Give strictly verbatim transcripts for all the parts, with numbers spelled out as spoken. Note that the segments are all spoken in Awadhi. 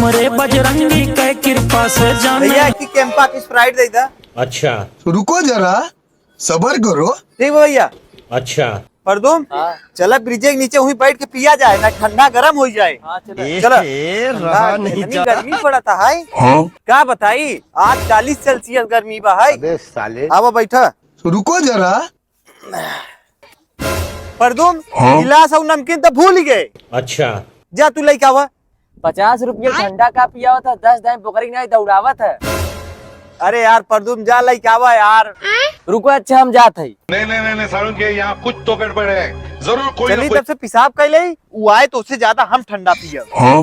अरे बजरंगी के कृपा से जाने। भैया, एक ही कैंपा की Sprite दे दा। अच्छा। रुको जरा, सबर करो। ठीक बा भैया। अच्छा। परदुम, हाँ। चला ब्रिजे के नीचे वहीं बैठ के पिया जाए, ना ठंडा गरम होइ जाए। हाँ, चला। ए, चला। ए, ठंडा, रहा नहीं इतनी जाता। गर्मी पड़त है। हाँ। का बताई, आज चालीस सेल्सियस गर्मी बा है। अबे साले। आवा बैठा। रुको जरा। परदुम, हाँ? गिलास और नमकीन तो भूल ही गए। अच्छा। जा तू लइके आवा। पचास रुपया ठंडा का पियावत है, दस दाई बोकरी नहीं दौड़ावत है। अरे यार परदुम, जा लइके आवा यार। रुको, अच्छा हम जात है। नहीं, नहीं, नहीं, नहीं, सारुण के यहाँ कुछ तो गड़बड़ है, जरूर कोई ना चली कोई तब से पेशाब कर ले, उ आए तो उससे ज्यादा हम ठंडा पियब। हाँ?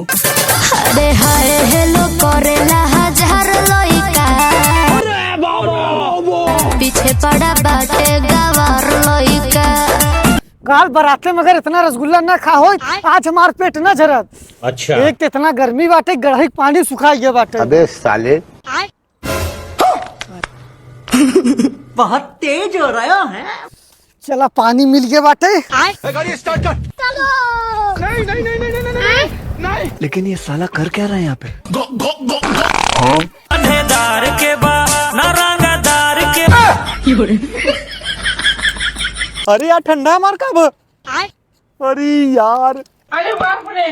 अरे हाय हेलो करेला हजार लइका। पीछे पड़ा बाटे गवार लइका। काल बराते में अगर इतना रसगुल्ला ना खा होइत, आज हमार पेट ना झरत। अच्छा। एक तो इतना गर्मी बाटे, गड़ही के पानी सुखा गया बाटे। अबे साले। बहुत तेज हो रहा है। चला, पानी मिल गया बाटे। ए, गाड़ी start कर। चलो। नहीं, नहीं, नहीं। लेकिन ये साला कर क्या रहा है यहाँ पे? अंधेदार के बा, ना रंगदार के। अरे यार, ठंडा मार का बा? अरे यार। अरे बाप रे।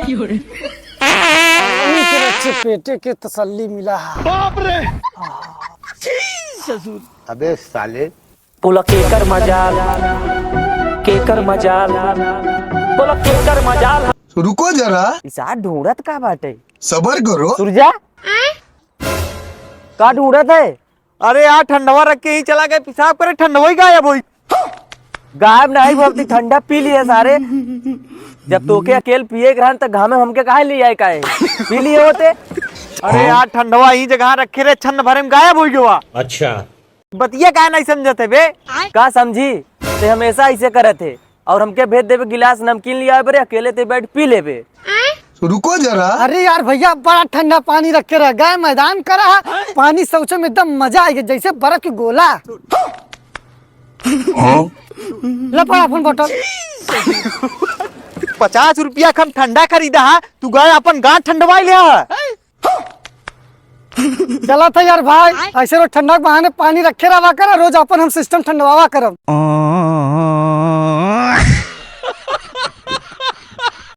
पानी के रच्चे पेटे के तसल्ली मिला है। बाप रे। छी ससुर। अबे साले। बोला केकर मजाल, केकर मजाल, बोला केकर मजाल। रुको जरा। ई सार ढूंढत का बाटे? सबर करो। सुरजा? का ढूंढत है? अरे यार, ठंडवा रख के ही चला गए पेशाब करे, ठंडवा ही गायब होई। गायब नहीं भवती, ठंडा पी लिए सारे। जब तोके अकेल पिए के रहन, त घामे हमके काहे ले आए काहे? पी लिए होते। अरे यार, ठंडवा ही जगह रखे रहे, छन्न भरे में गायब हो गया। अच्छा। बतिया काहे नहीं समझत है बे? का समझी? ते हमेशा ऐसे करत है और हमके भेज देबे गिलास नमकीन लिया बरे, अकेले ते बैठ पी लेबे। रुको जरा। अरे यार भैया, बड़ा ठंडा पानी रख के रह गए, मैदान करा है। पानी सौचे में एकदम मजा आ गया, जैसे बर्फ के गोला। हाँ? ले पड़ा अपन बोतल। पचास रुपया के हम ठंडा खरीदा है, तू गए अपन गांठ ठंडवाई ले आ। चला था यार भाई, ऐसे रोज ठंडा के बहाने पानी रखे रहा करा, रोज अपन हम सिस्टम ठंडवावा करब।